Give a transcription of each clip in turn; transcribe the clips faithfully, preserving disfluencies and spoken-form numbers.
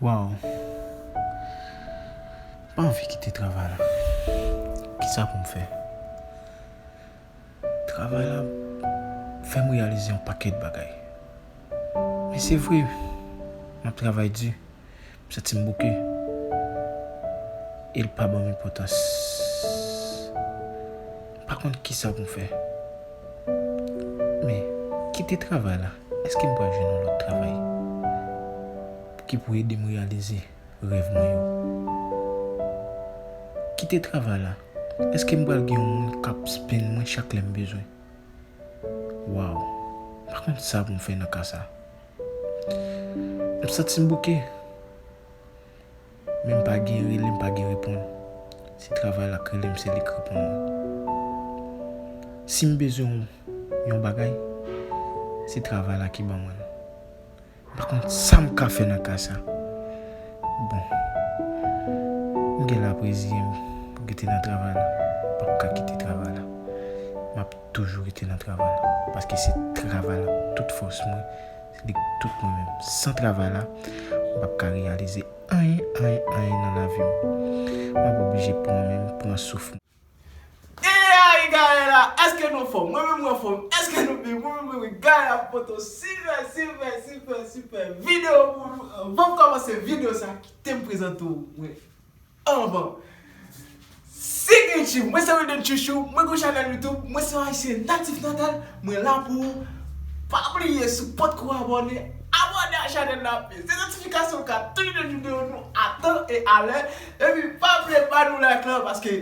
Waw. M pa anvi kite travay la. Kisa pou m fè? Travay la fè m reyalize yon pakèt bagay. Men se vre, m ap travay di, m santi m bouke. E l pa ban m enpòtans. M pa konn kisa pou m fè. Men, kite travay la, èske m pral jwenn yon lòt travay ki pou ede m reyalize rèv mwen yo? Kite travay la, èske m pral gen yon moun k ap spenn mwen chak lè m bezwen? Waw, m pa konn sa pou m fè nan ka sa. M santi m bouke. Men m pa gen rele, m pa gen reponn. Se travay la k rele m, se li k reponn mwen. Si m bezwen yon, yon bagay, se travay la ki ban mwen l. M pa konn sa m ka fè nan ka sa. Bon, m gen la pou reziye m, pou rete nan travay la. M p ap ka kite travay la. M ap toujou rete nan travay la. Paske se travay la tout fòs mwen, se li tout mwen menm. San travay la, m p ap ka reyalize anyen, anyen, anyen nan lavi m. M ap oblije pran men m, pran souf mwen. E a, e gade la, èske nou anfòm? Mwen menm, mwen anfòm. Èske nou byen? Mwen menm, mwen byen. Gade la, m pote yon sipè, sipè, sipè, sipè videyo pou nou. Anvan m kòmanse videyo sa, kite m prezante w mwen anvan. Signichi, mwen se Wilden Chouchou, mwen gon chanèl YouTube, mwen se yon Ayisyen natif natal, mwen la pou ou. Pa bliye sipòt kou abòne, abòne a chanèl la, peze notifikasyon ka tout de videyo nou a tan e a lè, epi pa bliye ba nou like la, paske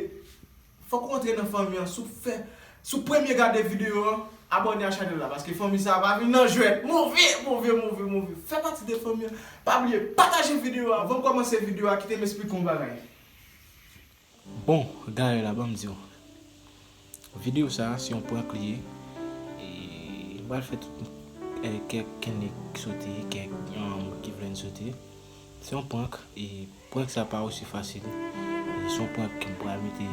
fòk ou antre nan fanmi an, si w fè, si w premye gade videyo an, abòne a chanèl la, paske fanmi sa a pa vin nan jwèt. Move, move, move, move. Fè pati de fanmi an. Pa bliye pataje videyo a. Anvan m kòmanse videyo a, kite m esplike yon bagay. Bon, gade la, ban m di w. Videyo sa a, se yon prank li ye. E, m pral fè tout, e, kèk kennek sote, kèk, um, ki vle n sote. Se yon prank, e prank sa pa osi fasil. E se yon prank ke m pral mete,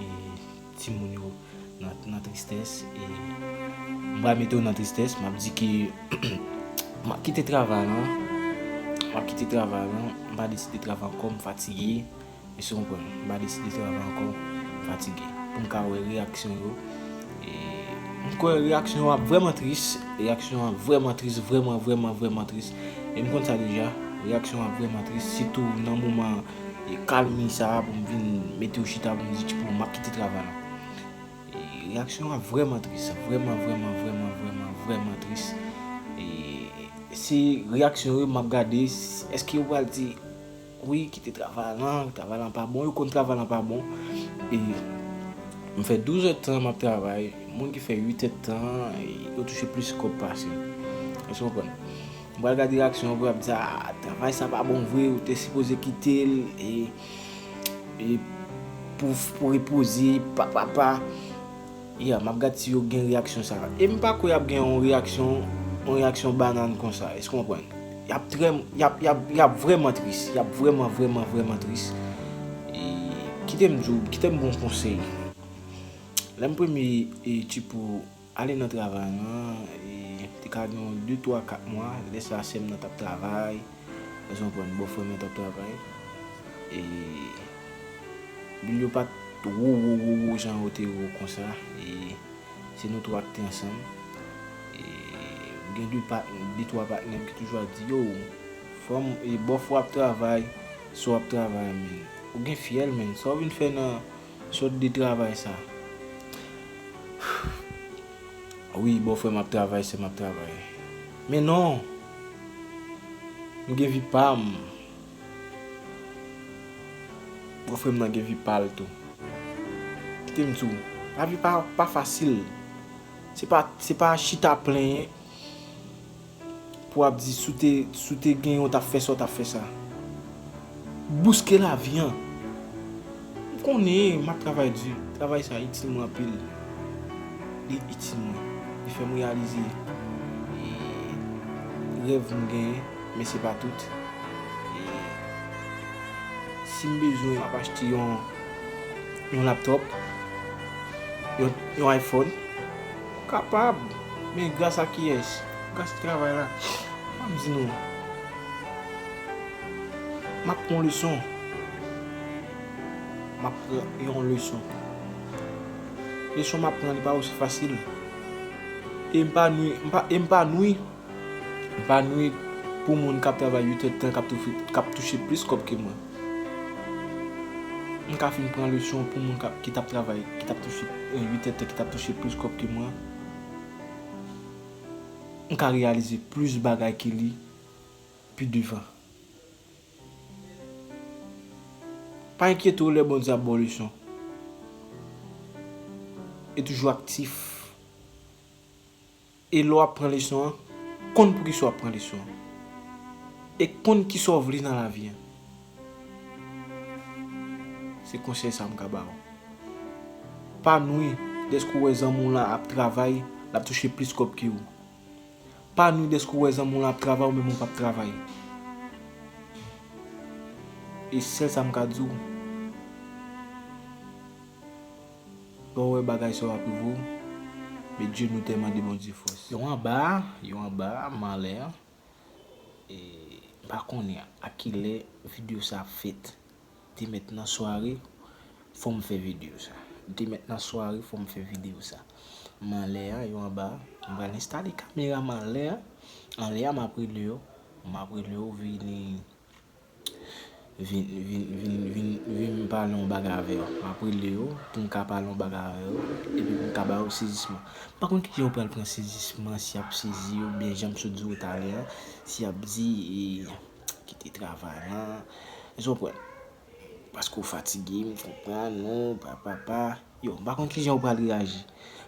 e, timoun yo nan, nan tristès. E m pral mete yo nan tristès. M ap di ke m ap kite travay la. M ap kite travay la. M pa deside travay ankò, m fatige. Èske w konprann? M pa deside travay ankò, m fatige. Pou m ka wè reyaksyon yo. E m kwè reyaksyon yo ap vrèman tris. Reyaksyon yo ap vrèman tris, vrèman, vrèman, vrèman tris. E m konn sa deja. Reyaksyon yo ap vrèman tris. Sitou nan moman, e, kalmi sa a pou m vin mete yo chita pou m di, "Tchipou, m ap kite travay la." E reyaksyon yo ap vrèman tris. Vrèman, vrèman, vrèman, vrèman, vrèman tris. E se reyaksyon yo m ap gade. Èske yo pral di, "Wi, kite travay lan, travay lan pa bon." Yo konn travay lan pa bon. E m fè douz èdtan m ap travay. Moun ki fè uit èdtan, e yo touche plis kòb pase m. Èske w konprann? M pral gade reyaksyon yo pou y ap di, "A, travay sa pa bon vre, ou te sipoze kite l, e, e pou, pou repoze, pa, pa, pa." Ya, m ap gad si yo gen reyaksyon sa a. E m pa kwè y ap gen yon reyaksyon, yon reyaksyon bannan konsa. Èske w konprann? Y ap trè, y ap, y ap, y ap vrèman tris. Y ap vrèman, vrèman, vrèman tris. E kite m di w, kite m ba w yon konsèy. Lè m premye, e, tchipou ale nan travay lan, e, te ka gen yon de, twa, kat mwa, lè sa a sè m nan t ap travay, èske w konprann, bòfrè m nan t ap travay. E bil yo pa t wo, wo, wo, wo, jan yo te wo konsa. E se nou twa ki te ansanm. E gen de pat-, de, twa patnè m ki toujou ap di, "Yo, fanm, e bòfrè w ap travay, sè w ap travay, men ou gen fyèl, men sa w vin fè nan sòt de travay sa?" Wi, bòfrè m ap travay, sè m ap travay. Men non, m gen vi pa m. Bòfrè m nan gen vi pa l tou. Kite m di w, lavi pa, pa fasil. Se pa, se pa chita plenyen pou w ap di si w te, si w te gen, w t ap fè sa, w t ap fè sa. Bouske lavi an. M konnen m ap travay di. Travay sa itil mwen anpil. Li itil mwen. Li fè m reyalize, e, rèv m genyen, men se pa tout. E si m bezwen, m ap achte yon, yon laptòp, yon, yon iPhone. Kapab. Men gras a kiyès? Gras a travay la. Ban m di nou. M ap pran leson. M ap pran yon leson. Leson m ap pran, li pa osi fasil. E m pa nwi, m pa, e m pa nwi, m pa nwi pou moun k ap travay uit èdtan, k ap touche, k ap touche plis kòb ke mwen. M ka fin pran leson pou moun k ap, ki t ap travay, ki t ap touche, eh, uit èdtan, ki t ap touche plis kòb ke mwen. M ka reyalize plis bagay ke li pi devan. Pa enkyete w lè Bondye ap ba w leson. E toujou aktif. E lè w ap pran leson an, konn poukisa w ap pran leson an. E konn kisa w vle nan lavi an. Se konsèy sa m ka ba w. Pa nwi dèske w wè zanmi w lan ap travay, l ap touche plis kòb ke w. Pa nwi dèske w wè zanmi w lan ap travay, ou menm ou p ap travay. E sèl sa m ka di w, lè w wè bagay sa yo ap rive w, met jenou tè mande Bondye fòs. Yo anba, yo anba, m anlè. E, m pa konnen a kilè videyo sa ap fèt. Demen nan sware, fò m fè videyo sa. Demen nan sware, fò m fè videyo sa. M anlè a, yo anba a. M pral enstale kamera m anlè a. Anlè a, m ap rele yo. M ap rele yo, vini, vin, vin, vin, vin, vin m pale yon bagay avè yo. M ap rele yo pou m ka pale yon bagay avè yo. Epi pou m ka ba yo sezisman. M pa konn kijan yo pral pran sezisman, si y ap sezi yo, oubyen jan m sot di yo talè a, si y ap di, e, kite travay lan. Èske w konprann? Paske w fatige, m konprann, non, pa, pa, pa. Yo, m pa konn kijan yo pral reyaji.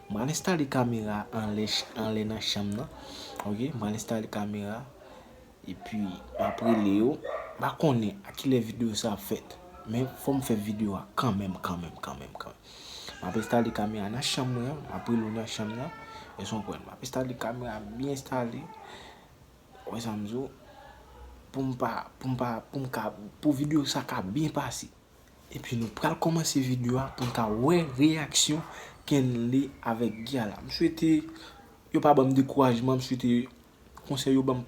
M pral enstale kamera anlè ch-, anlè nan chanm nan. Oke, m pral enstale kamera. Epi, m ap rele yo. M pa konnen a kilè videyo sa ap fèt. Men, fò m fè videyo a kanmenm, kanmenm, kanmenm, kanmenm. M ap enstale kamera nan chanm mwen an. M ap rele yo nan chanm nan. Èske w konprann? M ap enstale kamera byen enstale. Ou wè sa m di w? Pou m pa, pou m pa, pou m ka, pou videyo sa ka byen pase. Epi nou pral kòmanse videyo a pou n ka wè reyaksyon Kenley avèk Giala. M swete yo pa ban m dekourajman, m swete konsèy yo ban m,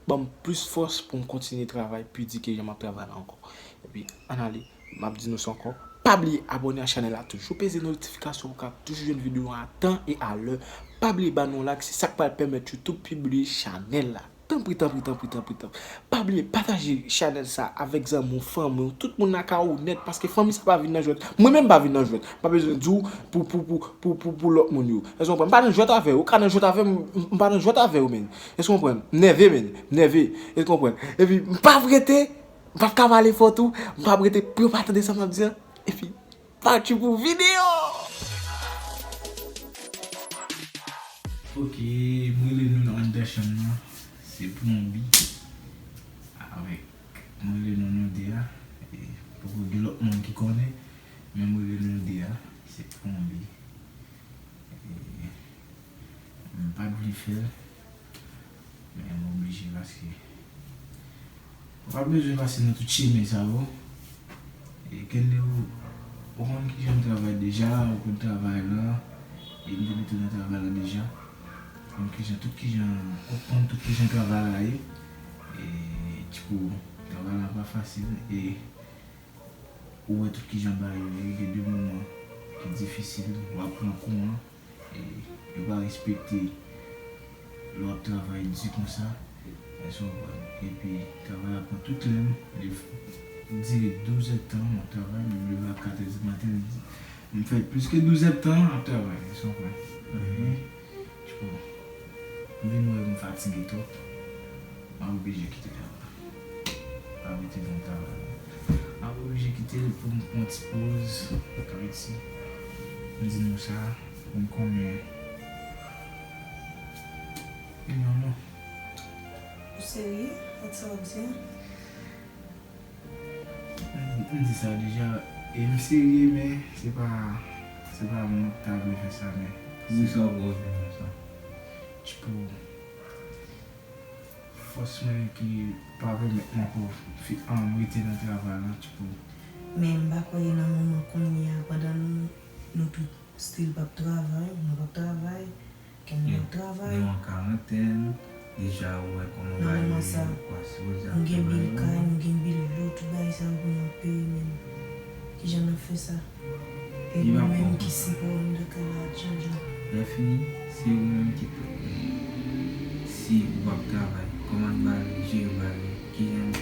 ban m plis fòs pou m kontinye travay pi di ke jan m ap travay la ankò. Epi, ann ale, m ap di nou sa ankò. Pa bliye abòne a chanèl la, toujou peze notifikasyon pou w ka toujou jwenn videyo a tan e a lè. Pa bliye ba nou yon like, se sa k pral pèmèt YouTube pibliye chanèl la. Tanpri, tanpri, tanpri, tanpri, tanpri. Pa bliye pataje chanèl sa avèk zanmi w, fanmi w, tout moun nan ka ou nèt, paske fanmi sa pa vin nan jwèt. Mwen menm m pa vin nan jwèt. M pa bezwen di w pou, pou, pou, pou, pou, pou lòt moun yo. Èske w konprann? M pa nan jwèt avè w. Ou ka nan jwèt avè m, m pa nan jwèt avè w, men. Èske w konprann? M nève, men. M nève. Èske w konprann? Epi, m p ap rete, m p ap ka pale fò tou, m p ap rete pou yo pa tande sa m ap di an. Epi, pati pou videyo! Ok, m rele nou nan anndan chanm nan. Se Plonbi. Avèk, m rele nou nou de a. E, poko gen lòt moun ki konnen, men m rele nou de a. Se Plonbi. E, m pa t vle fè l, men m oblije paske ou pa bezwen pase nan tout chemen sa yo. E Kenley, ou, ou konn kijan m travay deja, ou konn travay la, e m te mete w nan travay la deja. Ou konn kijan, tout kijan, ou konn tout kijan travay la ye. E, tipo, travay la pa fasil, e ou wè tout kijan bagay yo ye, gen de moman ki difisil, w ap pran kou an, e yo pa respekte lè w ap travay di konsa, èske w konprann? Epi, travay la pran tout lè m, li f-, dire douz èdtan, m ap travay, men m leve a kat è di maten, m di, m fè plis ke douz èdtan ap travay, èske w konprann? Epi, tipo, m vin wè m fatige twòp, m ap oblije kite travay. M ap rete nan travay la. M ap oblije kite l pou m pran ti poz, tanpri. M di nou sa, pou m konnen. Li non, non. Ou serye ak sa w ap di a? M, m di sa deja, e m serye, men se pa, se pa mwen ki ta vle fè sa, men. Poukisa w pa vle fè sa? Tipo, fòs mwen ki pa pèmèt mwen ankò fi-, an, rete nan travay la, tipo. Men m pa kwè nan moman kounye a, pandan nou, nou tout still p ap travay, mwen p ap travay, Kenley p ap travay. Nou an karantèn, deja ou wè kòman bagay yo ye, pase, nou gen bil kay, nou gen bil dlo, tout bagay.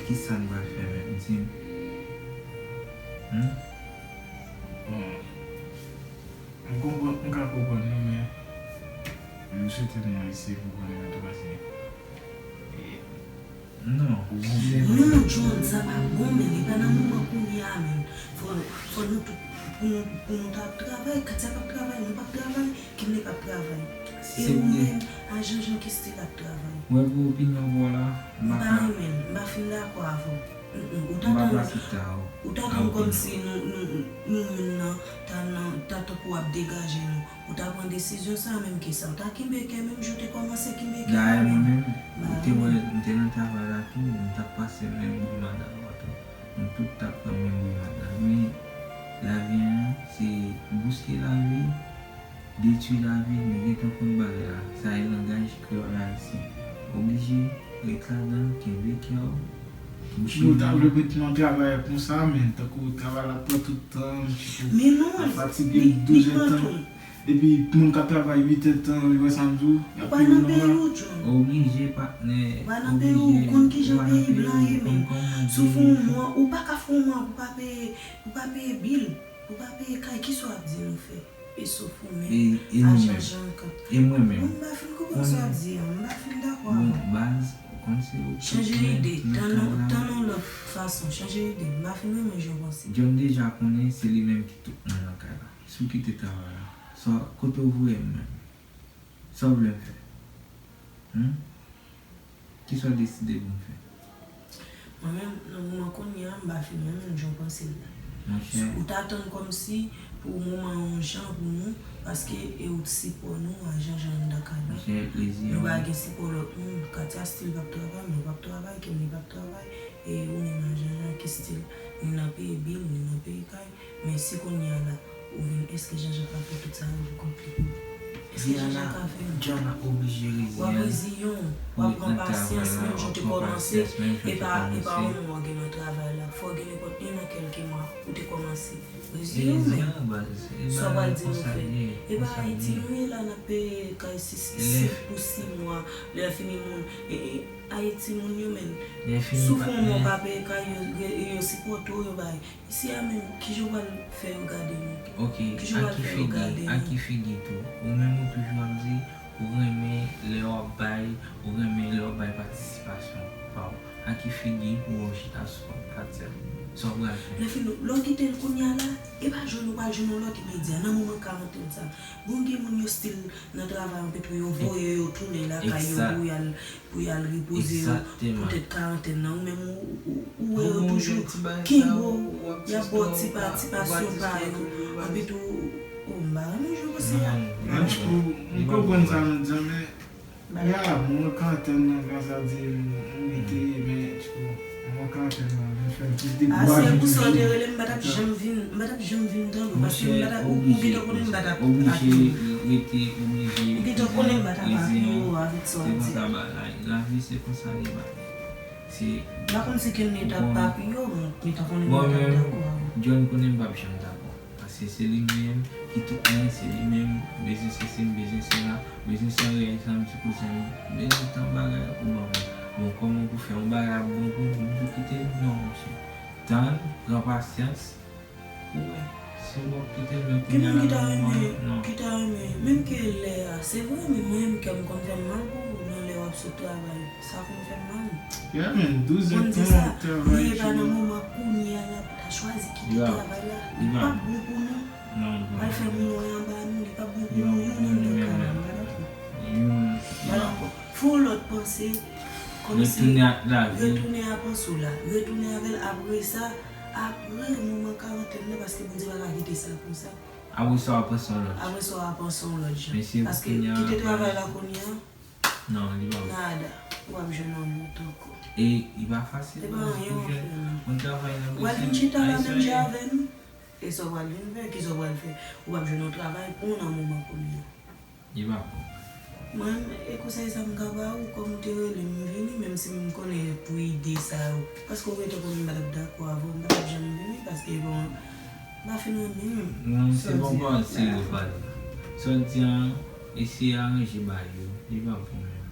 Kisa n pral fè menm, di m? Hmm? Bon, m konprann, m ka konprann nou, men m swete nou eseye konprann mwen tou, paske, e, non, si se Non, John, sa pa bon, men li pa nan moman kounye a, men. Fò, fò nou tout, pou nou, pou nou ta ap travay, Katia p ap travay, nou p ap travay, Kenley p ap travay. E Se ou vre. menm, a Jean Jean Kistil ap travay. Mwen, pou opinyon pa w la, m M pa pa ka. renmen l, m pa fin dakò avè w. Mm, mm, ou ta M pa tann, pase ta w. ou ta tann kòmsi nou, nou, nou youn nan, ta nan, ta tankou ap degaje nou. Ou ta pran desizyon sa menm ke sa. Ou ta kenbe kè menm jan w te kòmanse kenbe kè a Dayè, mwen menm. menm, Ba ou te wi. wè, m te nan travay la tou, m t ap pase menm bri mada a tou. Nou tout t ap pran menm bri mada. Men, lavi a, se bouske lavi, detwi lavi, nou gentan konn bagay la. Sa e langaj kreyòl ayisyen. Oblije ret ladan, kenbe kè w. Bouch Nou ta vle ret nan travay konsa, men tankou travay la pran tout tan, Men non, ap fatige li, li douz è pran tan. tou. Epi moun k ap travay uit è tan, li wè sa m di w, y ap Pa peye nan non peyi la. ou, John. Oblije, patnè, Pa nan peyi ou, oblije, konn ki jan ou pa nan peyi peyi blan w, ye, konn men. kòman Sou fè fon yon mwa, ou pa ka fè yon mwa pou pa peye, pou pa peye bil, pou pa peye kay, kisa w ap di nou fè? E sof ou menm, E, e a nou Jean menm? Jean ankò. E mwen menm? Bon, m pa fin konprann sa w ap Konnen di a, m pa fin dakò Bon, avè w. baz, ou konn se ou ki Chanje mwen ide, nan tann kay yon, la. tann yon lòt fason, chanje ide, m pa fin renmen jan w panse. John deja konnen se li menm ki tout mwen nan kay la. Si w kite travay la, sa, kote w voye m menm? Sa w vle m fè? Hmm? Kisa w deside pou m fè? Mwen menm, nan moman kounye a, m pa fin renmen jan w panse l la. Monchè. Ou ta tann kòmsi pou moman an yon jan pou nou, paske e ou t sipò nou a Jean Jean anndan kay la. Monchè, plezi Nou an. pa gen sipò lòt moun. Katia still p ap travay, mwen p ap travay, Kenley p ap travay, e ou menm a Jean Jean ki still ni nan peye bil, ni nan peye kay. Men si kounye a la, ou vin, èske Jean Jean ka fè tout sa yo pou kont li? Èske Jean Jean ka fè yo? John ap oblije W ap reziyen l. reziyen w, w ap pran pasyans, menm jan w te kòmanse, e pa, e pa yon mwa w gen nan travay la. Fò w gen nenpòt youn nan kèlke mwa ou te kòmanse. Reziyen w, men. Sa w pral di nou fè? E pa Ayiti nou ye la, n ap peye kay sis, senk pou sis mwa, lè fini moun, e, e, Ayiti moun yo, men. Si w fè yon mwa w pa peye kay, yo, yo, yo sipòte w, yo bay. Isi a menm, kijan w pral fè yo gade nou? Ok, Kijan w a pral ki fè yo figi, gade a nou? ki figi tou? Ou menm ou toujou ap di ou renmen lè w ap bay, ou renmen lè w ap bay patisipasyon pa w. A ki figi pou w chita sou kont Katia? Sa w pral fè? Lè fini, lè w kite l kounye a la, e pa jwenn ou pral jwenn yon lòt imedya nan moman karantèn sa. Bon, gen moun yo still nan travay anpil tou, yo voye yo tounen lakay yo pou y al pou y al repoze yo Egzakteman. poutèt karantèn nan. Ou menm ou, ou, ou wè yo toujou kenbe w, y ap ba w ti pa, ti pasyon pa yo. Anpi tou, oh, m pa renmen jan w panse a. An tou, m konprann sa nou di an, men, ya, mwen karantèn nan, gras a Dye, m rete, men, tchou, mwen karantèn nan, vin fè m plis dekouraje toujou. A, se pou sa w te rele m, m pa t ap janm vin, m pa t ap janm vin tande w, paske m pa t ap, ou, ou gentan konnen m pa t ap apiye w. Ou gentan konnen m pa t ap apiye w avèk sa w ap di. Lavi se konsa li ye, baz. Se M pa konn si Kenley t ap apiye w, men m gentan konnen m pa t ap dakò avè w. John konnen m p ap janm dakò. Paske se li menm ki tout mwen, se li menm, bezwen sesi, m bezwen sela, bezwen sa, reyèl sa, m ti kouzen, m bezwen tan bagay ou ban mwen. Bon, kòman pou fè yon bagay ap bon pou m, pou m tou kite l? Non, monchè. Tann, pran pasyans, Ou wè, si w ap kite l, men Gen kounye a moun la ki ta nan renmen, moman, non. ki ta renmen, menm ke lè a, se vre, men mwen menm kè m konn fè m mal pou ou nan lè w ap sot travay. Sa konn fè m mal. Yeah, man, douz Konn di sa, èdtan travay li e pa nan moman kounye a la pou ta chwazi kite Li pa, travay la. li Li pa. p ap bon pou nou. Non, non. Al fè moun wè anba nou, li p ap bon pou Li pa nou, bon pou youn nou anndan menm kay la, menm. m pa dakò. Youn, M pa dakò. Fè yon lòt panse, kòmsi Retounen ak lavi. retounen a panse w la, retounen avè l, apre sa, apre moman karantèn nan, paske Bondye pa ka kite sa konsa. Apre sa, w ap panse yon lòt. Apre sa, w ap panse yon lòt jan. Men se Paske kounye a, kite travay la kounye a, Non, li pa bon. nada, w ap jwenn yon lòt ankò. E li pa fasil, E pa non, anyen w ap fè, non. Mwen travay nan Ou pral vin Brezil, chita la menm jan avè nou? E sa w pral vin fè? Kisa w pral fè? Ou p ap jwenn yon travay pou nan moman kounye a. Li pa bon. Mwen, e konsèy sa m ka ba ou, kòm ou te rele m, m vini, menm si m konnen pou ide sa yo. Paske ou gentan konnen m pa t ap dakò avè w, m pa t ap janm vini, paske bon, m pa fin renmen menm. Non, se bon pawòl serye w pale. Sa w di an, eseye aranje bagay yo, li pa bon menm.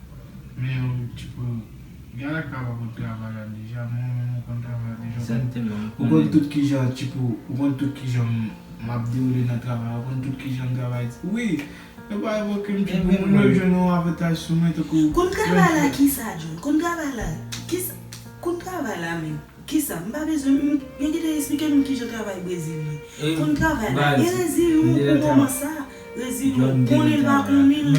Men, ou, ti pou, gade ka pa konn travay la deja, mwen menm, Ou konn tout kijan, Tchipou, ou konn tout kijan m ap dewoule nan travay, ou konn tout kijan travay. Wi, yo pa evoke m, Tchipou, moun yo jwenn yon avantaj sou mwen, tankou. Konn travay la, kisa, John? Konn travay la, kisa? Konn travay la, menm. Kisa? M pa bezwen, m, yo gentan esplike m kijan travay Brezil ye. Konn travay la, e rezilyon pou moman sa. Rezilyon, konnen l pa konnen l,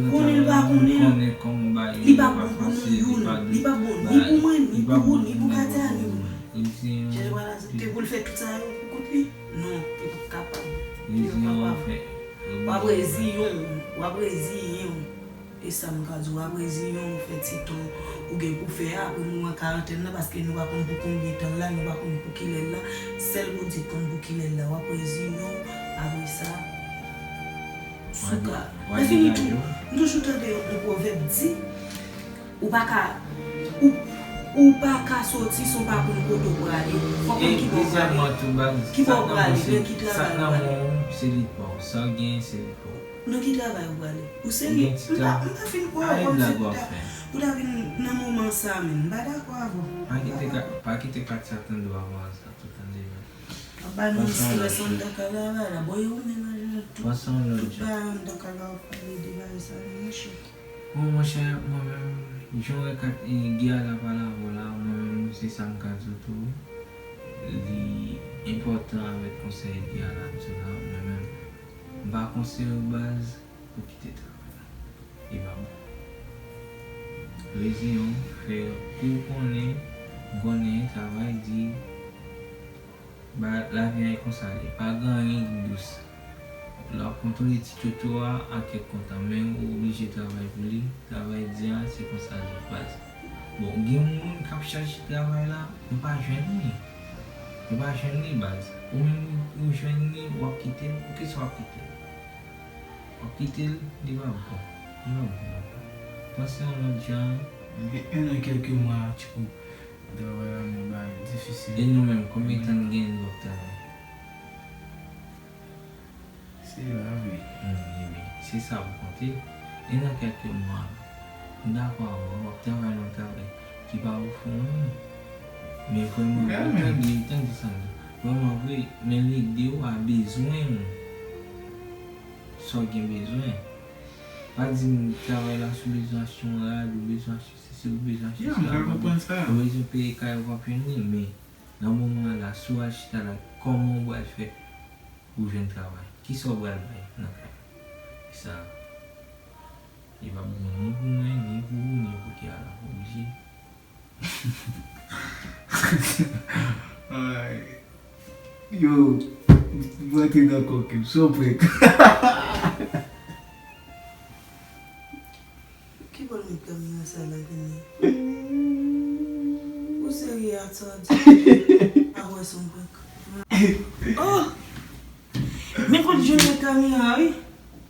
konnen l pa konnen l, li pa bon pou nou youn, li pa bon ni pou mwen, ni pou ou, ni pou Katya, ni pou. Chèche pa la, te pou l fè tout sa yo pou kont li? Non, li p ap kapab. Li p ap kapab. W ap reziyen w, w ap reziyen w. E sa m ka di w, w ap reziyen w, w fè ti tan ou gen pou fè a, apre moman karantèn nan, paske nou pa konn pou konbyen tan l la, nou pa konn pou kilè l la. Sèl Bondye k konn pou kilè l la, w ap reziyen w, apre sa, sou ka. Lè fini tou, m toujou tande yon pwovèb di, ou pa ka, ou, ou pa ka soti san w pa konn kote w prale. Fò w konn ki bò w prale. Ki bò w prale, nan ki travay w prale. Sa k nan men w, se li pa w. Sa w genyen, se li pa w. Nan ki travay ou prale? Ou serye? M pa, m pa fin kwè w kòmsi pou ta, pou ta vin nan moman sa a menm. M pa dakò avè w. Pa kite Ka-, pa kite Katya tande w avan sa tou, tande, men. Ap bay moun strès anndan travay la. Bon, e ou menm, Anjèl, tout, tout bagay anndan travay w ap pale de bagay sa a, monchè. Bon, monchè, mwen menm, jan w wè Kat-, e, Guy a la pale avè w la, mwen menm, se sa m ka di w tou. Li enpòtan avèk konsèy Guy a la ap di w la, mwen menm. M pa konseye w baz pou kite travay la. Li pa bon. Reziyen w, fè kou konnen, konnen travay di, ba, lavi a e konsa li ye. Pa gen anyen ki dous. Lè w ap kontwole ti toto a, a kèk kontan, men ou oblije travay pou li. Travay di a, se konsa l ye, baz. Bon, gen moun k ap chache travay la, yo pa jwenn li. Yo pa jwenn li, baz. Ou menm ou, ou jwenn li, w ap kite l. Poukisa w ap kite l? W ap kite l, li pa bon. Li pa bon. Panse yon lòt jan. Gen enn an kèlke mwa, Tchipou, travay la, men bagay yo difisil. E nou menm, konbyen tan n gen nou ap travay? Se la vre. Wi, wi. Se sa pou konte. E nan kèlke mwa, m dakò avè w, w ap travay nan yon travay ki pa ofri w anyen. Men vrèman vre, tande, tande sa m di. Vrèman vre, men l ede w a bezwen w. Sa w gen bezwen. Pa di m travay la si w bezwen achte yon rad, ou bezwen achte sesi, ou bezwen achte sela, ou bezwen peye kay, ou p ap jwenn li, men nan moman an la, si w al chita la, kòman w pral fè pou w jwenn travay? Kisa w pral bay nan kay? E sa, li p ap bon ni pou mwen, ni pou ou, ni pou Kiara. Oblije. Ay. Yo, m rantre nan kòk m, son prank. Ki bò l met kamera sa la vini? Ou serye ak sa w di? A wè se yon prank. Oh! Men kote Junior kamera wi.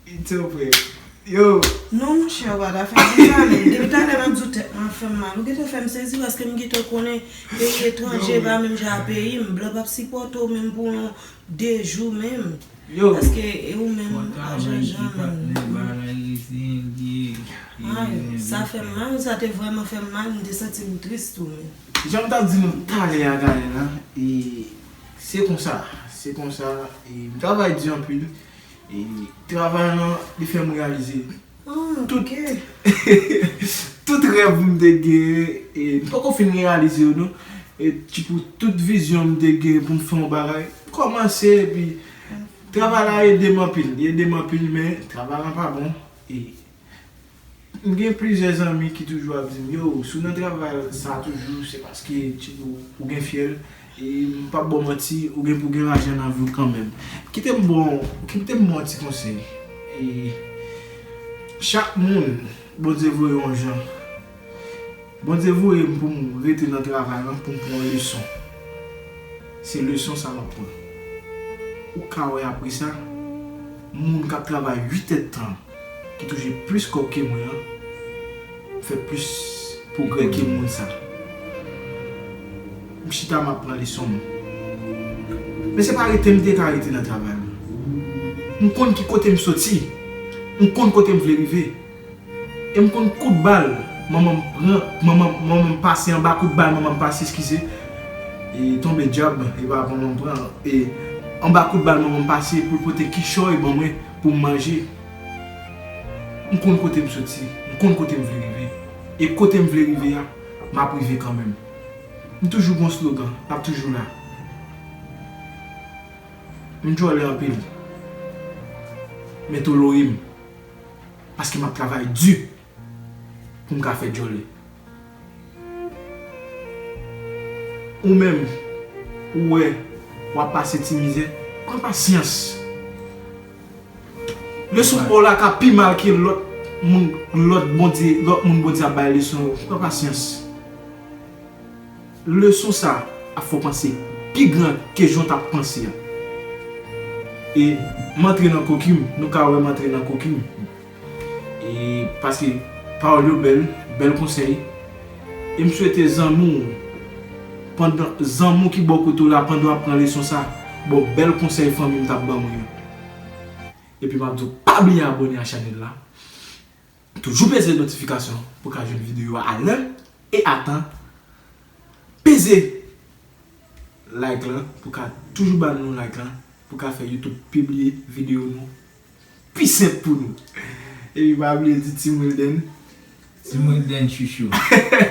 It's a prank. Yo. Non monchè, ou pa ta fè m konsa menm. Depi talè m ap di w tèt mwen ap fè m mal. Ou gentan fè m sezi paske m gentan konnen peyi etranje pa menm jan a peyi m. Blan p ap sipòte w menm pou yon de jou menm. Yo. Paske e ou menm a Janjan menm. Ay, sa fè m mal, sa te vrèman fè m mal, m te santi m tris tou menm. Jan m t ap di nou talè a, Gaël, e, se konsa, se konsa, e, m travay di anpil, e, travay lan, li fè m reyalize tout, tout rèv m te gen, e, m poko fin reyalize yo, non. E, Tchipou, tout vizyon m te gen pou m fè yon bagay, kòmanse, epi travay la ede m anpil, li ede m anpil, men travay lan pa bon, e, M gen plizyè zanmi ki toujou ap di m, yo, si w nan travay sa toujou, se paske, Tchipou, ou gen fyèl, e m p ap ba w manti, ou gen pou gen lajan nan vi w kanmenm. Kite m ba w, kite m ba w yon ti konsèy. E, chak moun, Bondye voye yon jan. Bondye voye m pou m rete nan travay lan, pou m pran yon leson. Se leson sa m ap pran. Ou ka wè apre sa, moun k ap travay uit èdtan, ki touche plis kòb ke mwen an, m fè plis pwogrè ke moun sa. M chita, m ap pran leson m. Men se pa rete m te ka rete nan travay mwen. M konn ki kote m soti. M konn kote m vle rive. E m konn kout bal manman m pran, manman, manman m pase anba kout bal manman m pase, eskize. E tonbe dyab, e pa manman m pran. E anba kout bal manman m pase pou l pote kichòy ban mwen pou m manje. M konn kote m soti, m konn kote m vle rive. E kote m vle rive a, m ap rive kanmenm. M toujou gon slogan, l ap toujou la. M djòlè anpil. Men tolore m. Paske m ap travay di pou m ka fè djòlè. Ou menm, ou wè, w ap pase ti mizè, pran pasyans. Leson pa w la ka pi mal ke lòt moun, lòt Bondye, lòt moun Bondye ap bay leson yo. Pran pasyans. Leson sa ap fè w panse pi gran ke jan w t ap panse a. E m antre nan koki m, nou ka wè m antre nan koki m. E paske pawòl yo bèl, bèl konsèy. E m swete zanmi w, pandan zanmi w ki bò kote w la, pandan w ap pran leson sa, bon, bèl konsèy fanmi m t ap ban mwen yo. Epi m ap di w, pa bliye abòne a chanèl la. Toujou peze notifikasyon pou ka jwenn videyo a alè e atan. Peze like lan pou ka toujou ba nou like lan, pou ka fè YouTube pibliye videyo nou pi senp pou nou. Epi pa bliye di Team Wilden. Team Wilden chouchou.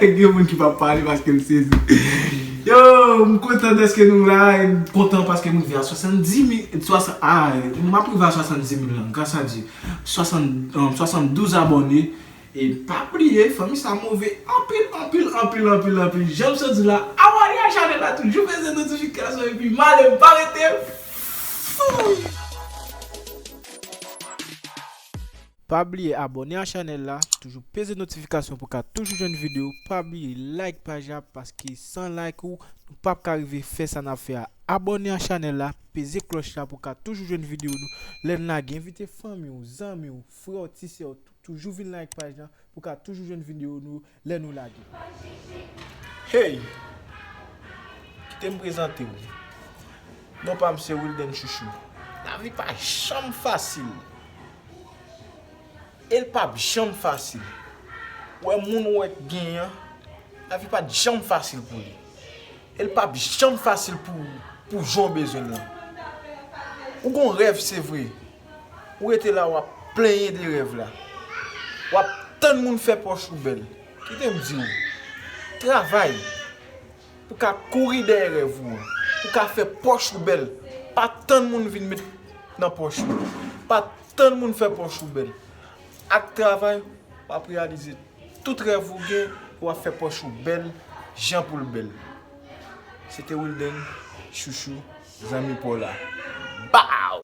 Gen moun ki pa pale paske l sezi. Yo, m kontan dèske nou la, e m kontan paske m rive a swasanndimil, swasan, a, m ap rive a swasanndimil lan, gras a Dye. Swasann, um, swasanndouz abòne. E pa bliye, fanmi sa move anpil, anpil, anpil, anpil, anpil. Jan m sot di la, abòne a chanèl la, toujou peze notifikasyon epi m ale, m pa rete fou. Pa bliye abòne a chanèl la, toujou peze notifikasyon pou ka toujou jwenn videyo. Pa bliye like paj la, paske san like ou, nou p ap ka rive fè sa n ap fè a. Abòne a chanèl la, peze klòch la pou ka toujou jwenn videyo nou. Lè n lage, envite fanmi w, zanmi w, frè w, ti sè w, tou-, toujou vin like paj la pou ka toujou jwenn videyo nou lè nou lage. Hey! Kite m prezante w. Non pa m se Wilden Chouchou. Lavi pa janm fasil. E l p ap janm fasil. Ou wè moun ou wè k genyen an, lavi pa t janm fasil pou li. E l p ap janm fasil pou, pou jan w bezwen l lan. Ou gon rèv, se vre. Ou rete la, w ap plenyen de rèv la. W ap tann moun fè pòch ou bèl. Kite m di w, travay pou ka kouri dèyè rèv ou an, pou ka fè pòch ou bèl. Pa tann moun vin met nan pòch ou. Pa tann moun fè pòch ou bèl. Ak travay, w ap reyalize tout rèv ou gen, w ap fè pòch ou bèl, jan pou l bèl. Se te Wilden Chouchou, zanmi pa w la. Ba!